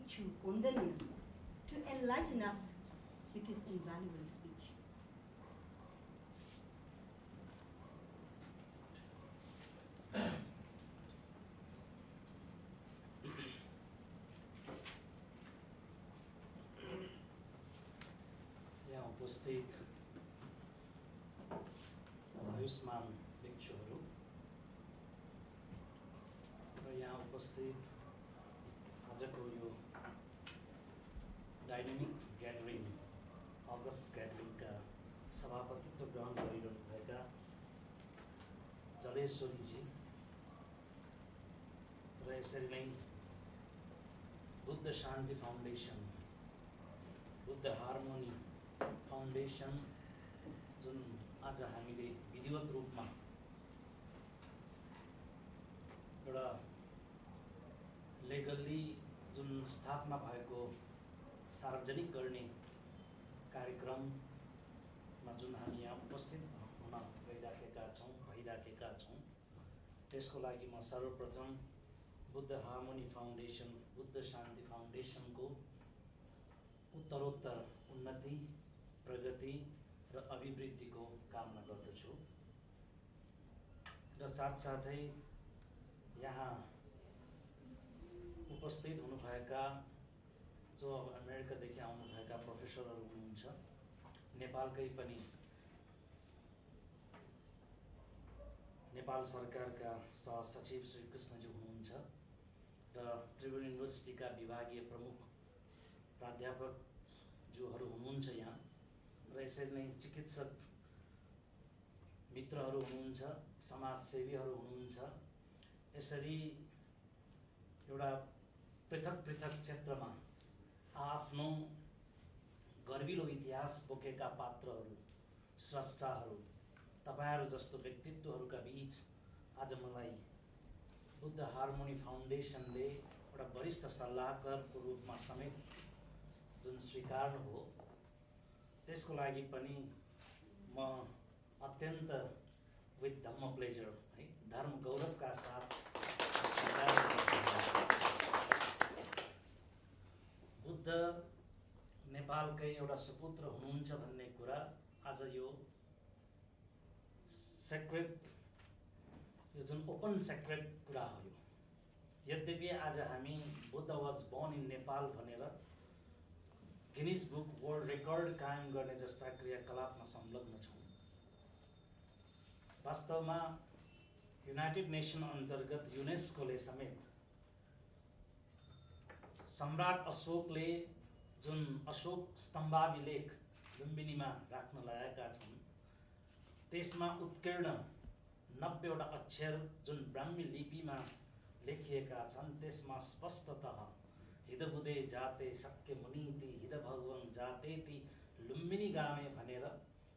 Bhikshu Kondanya to enlighten us with his invaluable speech. यहाँ उपस्थित आयुष्मान भिक्षुहरू र यहाँ उपस्थित आजको यो डाइनामिक ग्यादरिङ अगस्ट ग्यादरिङका सभापतित्व ग्रहण गरिरहनुभएका जलेश्वरीजी र यसरी नै बुद्ध शान्ति फाउन्डेसन, बुद्ध हार्मोनी फाउन्डेसन जुन आज हामीले विधिवत रूपमा एउटा लेगल्ली जुन स्थापना भएको सार्वजनिक गर्ने कार्यक्रममा जुन हामी यहाँ उपस्थित हुन भइराखेका छौँ त्यसको लागि म सर्वप्रथम बुद्ध हार्मोनी फाउन्डेसन, बुद्ध शान्ति फाउन्डेसनको उत्तरोत्तर उन्नति, प्रगति र अभिवृद्धिको कामना गर्दछु र साथसाथै यहाँ उपस्थित हुनुभएका जो अब अमेरिकादेखि आउनुभएका प्रोफेसरहरू हुनुहुन्छ, नेपालकै पनि नेपाल सरकारका सहसचिव श्री कृष्णजी हुनुहुन्छ र त्रिभुवन युनिभर्सिटीका विभागीय प्रमुख प्राध्यापकज्यूहरू हुनुहुन्छ यहाँ र यसरी नै चिकित्सक मित्रहरू हुनुहुन्छ, समाजसेवीहरू हुनुहुन्छ। यसरी एउटा पृथक पृथक क्षेत्रमा आफ्नो गर्विलो इतिहास बोकेका पात्रहरू, स्रष्टाहरू, तपाईहरू जस्तो व्यक्तित्वहरूका बीच आज मलाई बुद्ध हार्मोनी फाउन्डेसनले एउटा वरिष्ठ सल्लाहकारको रूपमा समेत जुन स्वीकार्नु हो, त्यसको लागि पनि म अत्यन्त विथ धम्म प्लेजर है, धर्म गौरवका साथ स्वीकार गर्छु। बुद्ध नेपालकै एउटा सुपुत्र हुनुहुन्छ भन्ने कुरा आज यो सेक्रेट, यो जुन ओपन सेक्रेट कुरा हो यो। यद्यपि आज हामी Buddha was born in Nepal भनेर गिनिज बुक वर्ल्ड रेकर्ड कायम गर्ने जस्ता क्रियाकलापमा संलग्न छौँ। वास्तवमा युनाइटेड नेसन अन्तर्गत युनेस्कोले समेत सम्राट अशोकले जुन अशोक स्तम्भाभिलेख लुम्बिनीमा राख्न लगाएका छन्, त्यसमा उत्कीर्ण 90वटा अक्षर जुन ब्राह्मी लिपिमा लेखिएका छन्, त्यसमा स्पष्टतः हिदबुदे जाते शक्य मुनीति हिद भगवं जातेति लुम्बिनी गामे भनेर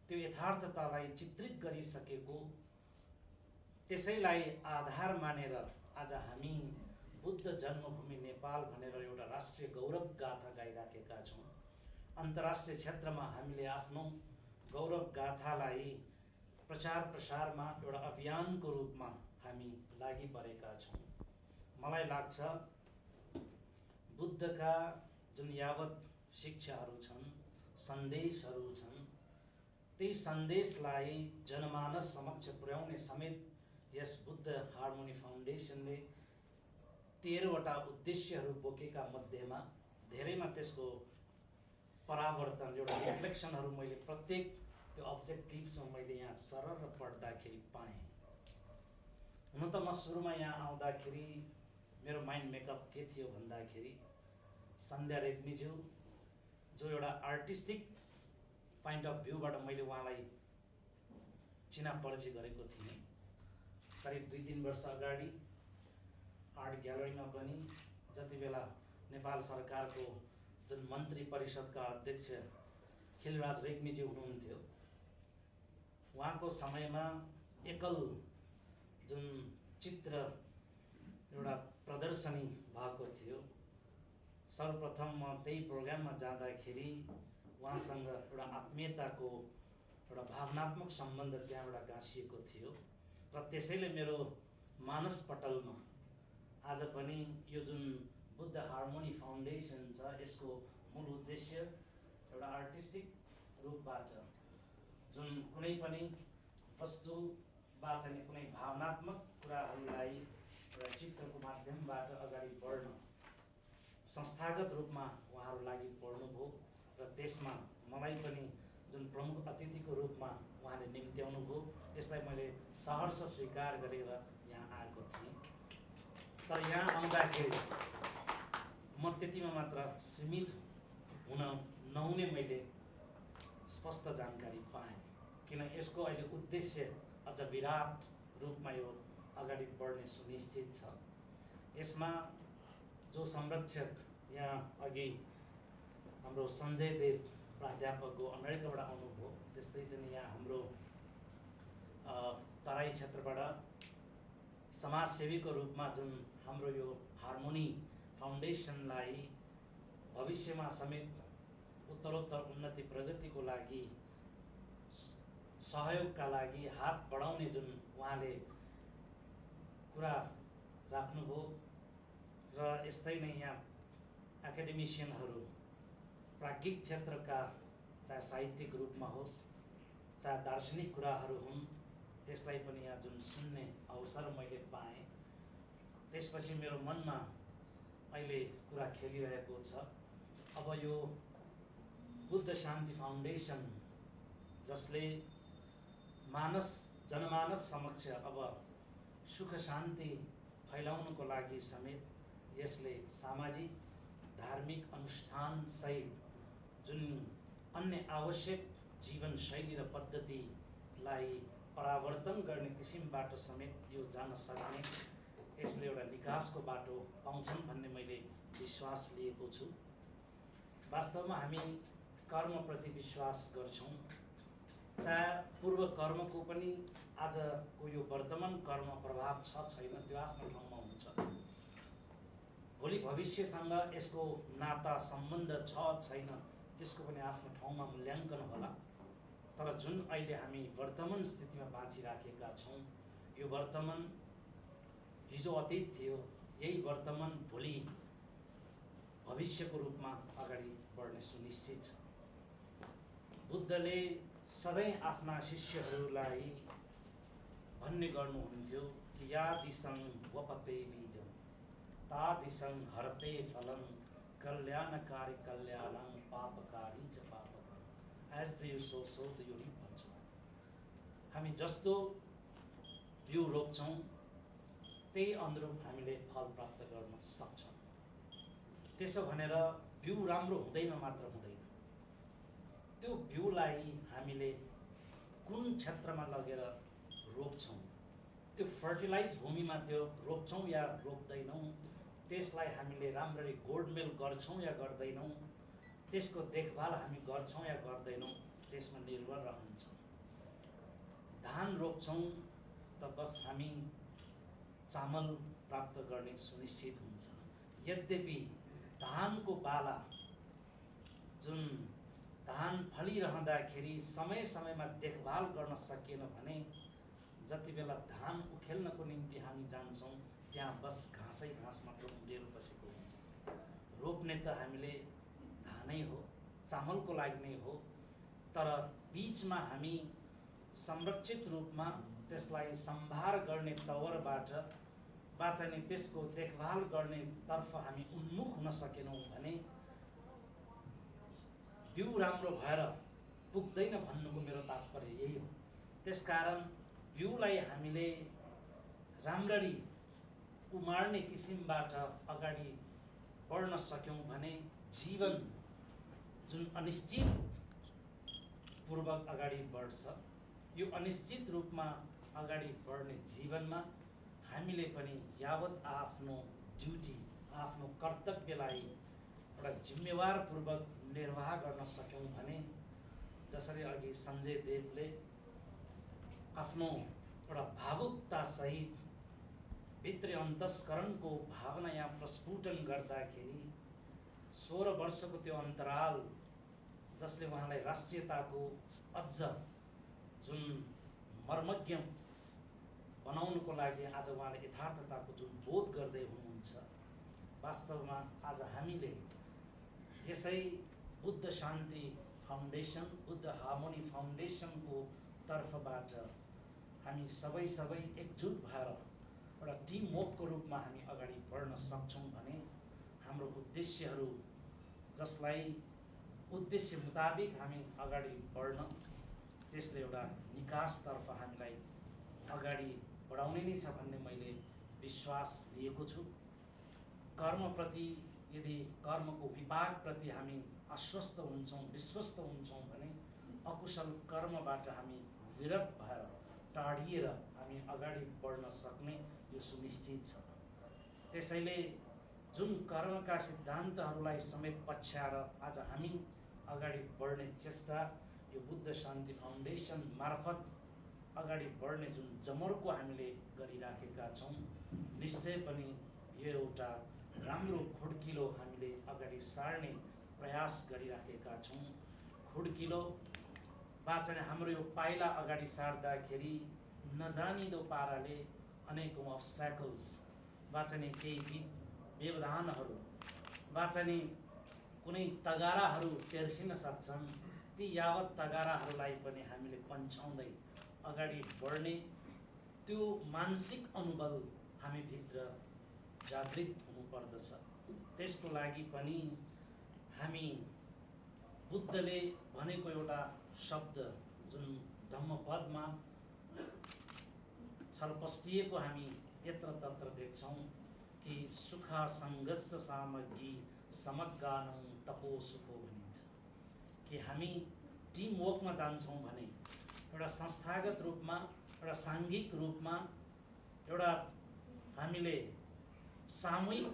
त्यो यथार्थतालाई चित्रित गरिसकेको, त्यसैलाई आधार मानेर आज हामी बुद्ध जन्मभूमि नेपाल भनेर एउटा राष्ट्रिय गौरव गाथा गाइराखेका छौँ। अन्तर्राष्ट्रिय क्षेत्रमा हामीले आफ्नो गौरव गाथालाई प्रचार प्रसारमा एउटा अभियानको रूपमा हामी लागि परेका छौँ। मलाई लाग्छ बुद्धका जुन यावत शिक्षाहरू छन्, सन्देशहरू छन्, त्यही सन्देशलाई जनमानस समक्ष पुर्याउने समेत यस बुद्ध हार्मोनी फाउन्डेसनले 13वटा उद्देश्यहरू बोकेका मध्येमा धेरैमा त्यसको परावर्तन, एउटा रिफ्लेक्सनहरू मैले प्रत्येक त्यो अब्जेक्टिभ्समा मैले यहाँ सरर पढ्दाखेरि पाएँ। हुन त म सुरुमा यहाँ आउँदाखेरि मेरो माइन्ड मेकअप के थियो भन्दाखेरि सन्ध्या रेग्मीज्यू जो एउटा आर्टिस्टिक पोइन्ट अफ भ्यूबाट मैले उहाँलाई चिनापर्ची गरेको थिएँ। करिब 2-3 वर्ष अगाडि आर्ट ग्यालरीमा पनि जति बेला नेपाल सरकारको जुन मन्त्री परिषदका अध्यक्ष खिलराज रेग्मीज्यू हुनुहुन्थ्यो, उहाँको समयमा एकल जुन चित्र एउटा प्रदर्शनी भएको थियो। सर्वप्रथम म त्यही प्रोग्राममा जाँदाखेरि उहाँसँग एउटा आत्मीयताको एउटा भावनात्मक सम्बन्ध त्यहाँबाट गाँसिएको थियो र त्यसैले मेरो मानस पटलमा आज पनि यो जुन बुद्ध हार्मोनी फाउन्डेसन छ, यसको मूल उद्देश्य एउटा आर्टिस्टिक रूपबाट जुन कुनै पनि वस्तु वा चाहिँ कुनै भावनात्मक कुराहरूलाई एउटा चित्रको माध्यमबाट अगाडि बढ्न संस्थागत रूपमा उहाँहरू लागि बढ्नुभयो र त्यसमा मलाई पनि जुन प्रमुख अतिथिको रूपमा उहाँले निम्त्याउनु भयो, यसलाई मैले सहर्ष स्वीकार गरेर यहाँ आएको थिएँ। तर यहाँ आउँदाखेरि म त्यतिमा मात्र सीमित हुन नहुने मैले स्पष्ट जानकारी पाएँ, किन यसको अहिले उद्देश्य अझ विराट रूपमा यो अगाडि बढ्ने सुनिश्चित छ। यसमा जो संरक्षक यहाँ अघि हाम्रो सञ्जय देव प्राध्यापकको अमेरिकाबाट आउनुभयो, त्यस्तै चाहिँ यहाँ हाम्रो तराई क्षेत्रबाट समाजसेवीको रूपमा जुन हाम्रो यो हार्मोनी फाउन्डेसनलाई भविष्यमा समेत उत्तरोत्तर उन्नति प्रगतिको लागि सहयोगका लागि हात बढाउने जुन उहाँले कुरा राख्नुभयो र यस्तै नै यहाँ एकाडेमिसियनहरू प्राज्ञिक क्षेत्रका चाहे साहित्यिक रूपमा होस् चाहे दार्शनिक कुराहरू हुन्, त्यसलाई पनि यहाँ जुन सुन्ने अवसर मैले पाएँ, त्यसपछि मेरो मनमा अहिले कुरा खेलिरहेको छ। अब यो बुद्ध शान्ति फाउन्डेसन जसले जनमानस समक्ष अब सुख शान्ति फैलाउनको लागि समेत यसले सामाजिक धार्मिक अनुष्ठान सहित जुन अन्य आवश्यक जीवनशैली र पद्धतिलाई परावर्तन गर्ने किसिमबाट समेत यो जान सक्ने यसले एउटा निकासको बाटो पाउँछन् भन्ने मैले विश्वास लिएको छु। वास्तवमा हामी कर्मप्रति विश्वास गर्छौँ, चाहे पूर्व कर्मको पनि आजको यो वर्तमान कर्म प्रभाव छ छैन त्यो आफ्नो ठाउँमा हुन्छ। भोलि भविष्यसँग यसको नाता सम्बन्ध छ छैन त्यसको पनि आफ्नो ठाउँमा मूल्याङ्कन होला। तर जुन अहिले हामी वर्तमान स्थितिमा बाँचिराखेका छौँ, यो वर्तमान हिजो अतीत थियो, यही वर्तमान भोलि भविष्यको रूपमा अगाडि बढ्ने सुनिश्चित छ। बुद्धले सधैँ आफ्ना शिष्यहरूलाई भन्ने गर्नुहुन्थ्यो कि या दिशं वपते बीजं ता दिशं हरते फलं कल्याणकारी कल्याणं पापकारी च पापकम्। As do you sow so do you reap भन्छ। हामी जस्तो बिउ रोप्छौँ त्यही अनुरूप हामीले फल प्राप्त गर्न सक्छौँ। त्यसो भनेर बिउ राम्रो हुँदैन मात्र हुँदैन, त्यो बिउलाई हामीले कुन क्षेत्रमा लगेर रोप्छौँ, त्यो फर्टिलाइज भूमिमा त्यो रोप्छौँ या रोप्दैनौँ, त्यसलाई हामीले राम्ररी गोडमेल गर्छौँ या गर्दैनौँ, त्यसको देखभाल हामी गर्छौँ या गर्दैनौँ, त्यसमा निर्भर रहन्छ। धान रोप्छौँ त बस हामी चामल प्राप्त गर्ने सुनिश्चित हुन्छ। यद्यपि धानको बाला जुन धान फलिरहँदाखेरि समय समयमा देखभाल गर्न सकिएन भने जति बेला धान उखेल्नको निम्ति हामी जान्छौँ त्यहाँ बस घाँसै घाँस मात्र उडेर बसेको हुन्छ। रोप्ने त हामीले धानै हो, चामलको लागि नै हो, तर बीचमा हामी संरक्षित रूपमा त्यसलाई सम्भार गर्ने तवरबाट वा चाहिँ त्यसको देखभाल गर्ने तर्फ हामी उन्मुख हुन सकेनौँ भने बिउ राम्रो भएर पुग्दैन भन्नुको मेरो तात्पर्य यही हो। त्यसकारण बिउलाई हामीले राम्ररी उमार्ने किसिमबाट अगाडि बढ्न सक्यौँ भने जीवन जुन अनिश्चित पूर्वक अगाडि बढ्छ, यो अनिश्चित रूपमा अगाडि बढ्ने जीवनमा हामीले पनि यावत आफ्नो ड्युटी आफ्नो कर्तव्यलाई एउटा जिम्मेवारपूर्वक निर्वाह गर्न सक्यौँ भने जसरी अघि सञ्जय देवले आफ्नो एउटा भावुकता सहित भित्री अन्तस्करणको भावना यहाँ प्रस्फुटन गर्दाखेरि 16 वर्षको त्यो अन्तराल जसले उहाँलाई राष्ट्रियताको अझ जुन मर्मज्ञ बनाउनको लागि आज उहाँले यथार्थताको जुन बोध गर्दै हुनुहुन्छ, वास्तवमा आज हामीले यसै बुद्ध शान्ति फाउन्डेसन, बुद्ध हार्मोनी फाउन्डेसनको तर्फबाट हामी सबै एकजुट भएर एउटा टिम वर्कको रूपमा हामी अगाडि बढ्न सक्छौँ भने हाम्रो उद्देश्यहरू, जसलाई उद्देश्य मुताबिक हामी अगाडि बढ्न, त्यसले एउटा निकासतर्फ हामीलाई अगाडि बढाउने नै छ भन्ने मैले विश्वास लिएको छु। कर्मप्रति, यदि कर्मको विपाकप्रति हामी आश्वस्त हुन्छौँ, विश्वस्त हुन्छौँ भने अकुशल कर्मबाट हामी विरत भएर, टाढिएर हामी अगाडि बढ्न सक्ने यो सुनिश्चित छ। त्यसैले जुन कर्मका सिद्धान्तहरूलाई समेत पछ्याएर आज हामी अगाडि बढ्ने चेष्टा यो बुद्ध शान्ति फाउन्डेसन मार्फत अगाडि बढ्ने जुन जमर्को हामीले गरिराखेका छौँ, निश्चय पनि यो एउटा राम्रो खुड्किलो हामीले अगाडि सार्ने प्रयास गरिराखेका छौँ। खुड्किलोबाट चाहिँ हाम्रो यो पाइला अगाडि सार्दाखेरि नजानिदो पाराले अनेकौँ अब्स्ट्याकल्सबाट चाहिँ केही व्यवधानहरूबाट चाहिँ कुनै तगाराहरू तेर्सिन सक्छन्। ती यावत तगाराहरूलाई पनि हामीले पन्छाउँदै अगाडि बढ्ने त्यो मानसिक अनुबल हामीभित्र जागृत हुनुपर्दछ। त्यसको लागि पनि हामी बुद्धले भनेको एउटा शब्द जुन धम्मपदमा छलपस्टिएको हामी यत्र तत्र देख्छौँ कि सुख सङ्गस्य सामग्री समग्गानं तपो सुखो भनिन्छ कि हामी टिम वर्कमा जान्छौँ भने एउटा संस्थागत रूपमा, एउटा साङ्घिक रूपमा, एउटा हामीले सामूहिक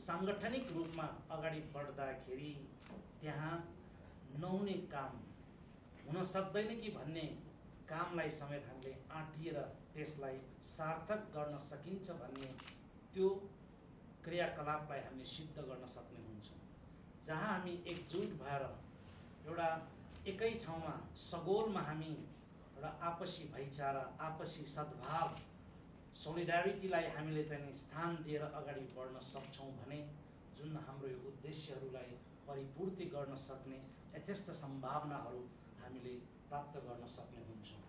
साङ्गठनिक रूपमा अगाडि बढ्दाखेरि त्यहाँ नहुने काम हुन सक्दैन कि भन्ने कामलाई समेत हामीले आँटिएर त्यसलाई सार्थक गर्न सकिन्छ भन्ने त्यो क्रियाकलापलाई हामीले सिद्ध गर्न सक्ने हुन्छौँ। जहाँ हामी एकजुट भएर एउटा एकै ठाउँमा सगोलमा हामी एउटा आपसी भाइचारा, आपसी सद्भाव, सोलिडारिटीलाई हामीले चाहिँ स्थान दिएर अगाडि बढ्न सक्छौँ भने जुन हाम्रो यो उद्देश्यहरूलाई परिपूर्ति गर्न सक्ने यथेष्ट सम्भावनाहरू हामीले प्राप्त गर्न सक्ने हुन्छौँ।